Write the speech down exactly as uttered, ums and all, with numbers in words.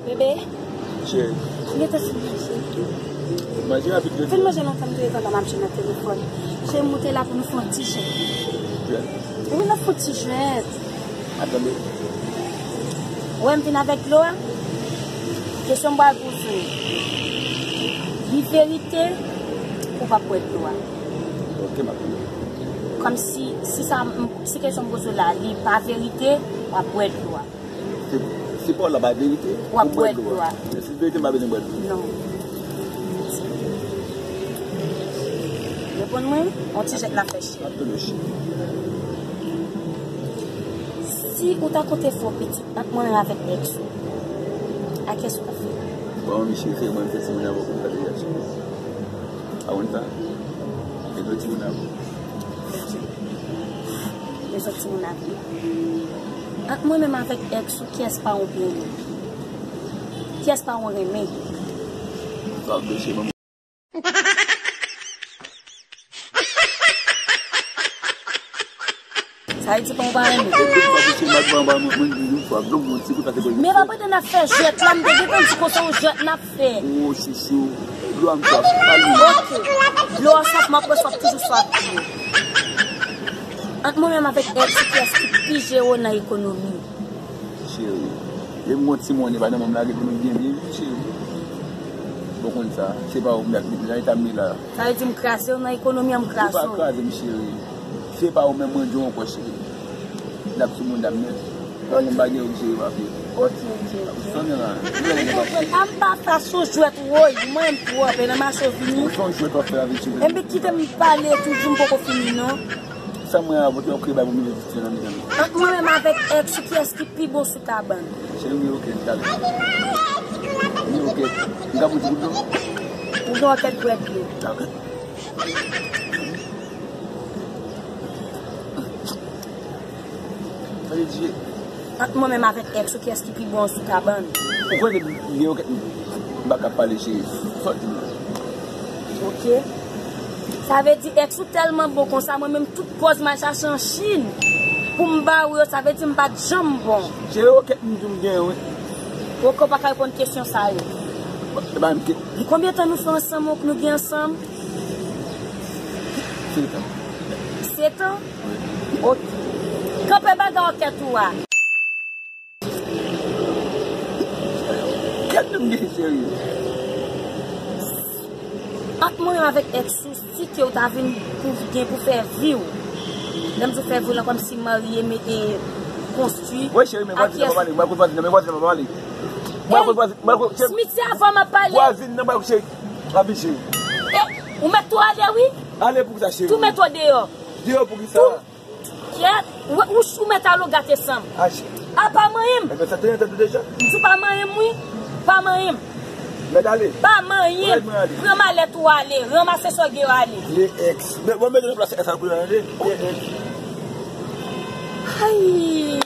Bebe. Cheri. M gentan fin manje. Manje rapid, vin manje lontan m te gentan m ap jwenn nan telefòn. Cheri, m moute la pou nou fè yon ti jwèt. Jwèt? Wi, n ap fè yon ti jwèt. Ap tande. Ou wè m vin avèk dlo a? Kesyon m pral poze w. Li verite ou p ap bwè dlo a? Ok, m ap tande. Kòmsi, si sa, si kesyon m poze w la, li pa verite, w ap bwè dlo a. Se, se pawòl la pa verite, w ap bwè dlo a. Men si verite, m pa bezwen bwè dlo. Non. Reponn mwen, yon ti jwèt n ap fè cheri. M ap tande w cheri. Si ou ta konte fè yon pitit ant mwen menm avèk èks ou, a kiyès ou t ap fè? Bon, misye, se mwen, se timoun avè w pou m fè deja cheri. A konn sa? E do timoun avè w. Bezwen timoun avè m. Ant mwen menm avèk èks ou, kiyès paran w pi renmen? Kiyès paran w renmen? Sa ap dosye ban m. Sa vle di paran w pa renmen? E tout fwa dosye m ap ban ban mwen, mwen di yon fwa, dlo m yon ti kout ate boy. Men pa pandan n ap fè jwèt la, m te gentan di konsa yon jwèt n ap fè. O chouchou, dlo a m swaf, pa li. Ok. Dlo a swaf, m ap reswaf toujou swaf tou. Ant mwen menm avèk èks ou, kiyès ki pi jere w nan ekonomi? Cheri, lè m gon ti monnen pa nan men m lage pou nou byen byen viv, cheri. Bon konn sa, se pa ou m ap viv nan eta m ye la. Sa vle di m kraze w nan ekonomi an, m kraze w. Ou pa kraze m, cheri. Se pa ou menm mwen di w ankò, cheri. N ap sou moun dam nèt. Mwen menm pa gen ou jere, papi. Ok, ok, ok. Sonnen la. Mwen konprann. A m pa fè sou jwèt, woy, mwen menm twòp, e nan mache w vini. Ou se yon jwèt w ap fè avèk cheri. Enben kite m pale toujou, m poko fini non. Sa mwen avè w te ap kreye bay pou mete titye nan mitan nou. Ant mwen menm avèk èks ou, kiyès ki pi bon sou kabann? Cheri, wi, ok, m talè. Wi, ok. M ka pran ti kout dlo? Ou gen yon kèk bwèt dlo. Dakò. Sa vle di. Ant mwen menm avèk èks ou, kiyès ki pi bon sou kabann? Ou konnen depi m gen yon kèk m pa ka pale cheri. Sòti m. Ok. Sa vle di èks ou tèlman bon konsa, mwen menm tout pòz m al chache an Chin pou m ba ou yo, sa vle di m pa t janm bon. Cheri, yon kèk m di w m gen, wi. Ok, ou pa ka reponn kesyon sa yo. E pa menm ke. Konbyen tan nou fè ansanm, ou, nou gen ansanm? Sèt an. Sèt an? Ok. Kanpe bagay ou kèt ou a. Kèt nou gen serye. Ant mwen avèk èks ou, si ke ou ta vin pou gen pou fè vi w. Lè m di w fè vi w lan, kòmsi marye, mete, konstwi. Wi, cheri, men vwazin nan pa pale. Mwen konn vwazin nan, men vwazin nan pa pale. Mwen konn vwazin, mwen konn, cheri. Smithy, avan m ap pale. Vwazin nan, mwen, cheri. Rabi, cheri. E, ou mèt tou ale, wi. Ale pou kisa, cheri? Tou mèt ou deyò. Deyò pou kisa? Tou. Kèt, ou, ou, ou mèt al ou gate san m. Ach. A, pa manyen m. Ebyen, sa te nan tèt ou deja? M di w pa manyen m, wi. Pa manyen m. Mèt ale. Pa manyen m. Mèt mwen ale. Pran malèt ou ale. Ranmase sa w gen yo ale. Le èks. Men, bon, mete nan plas èks la pou yo ale. Le èks. Ay.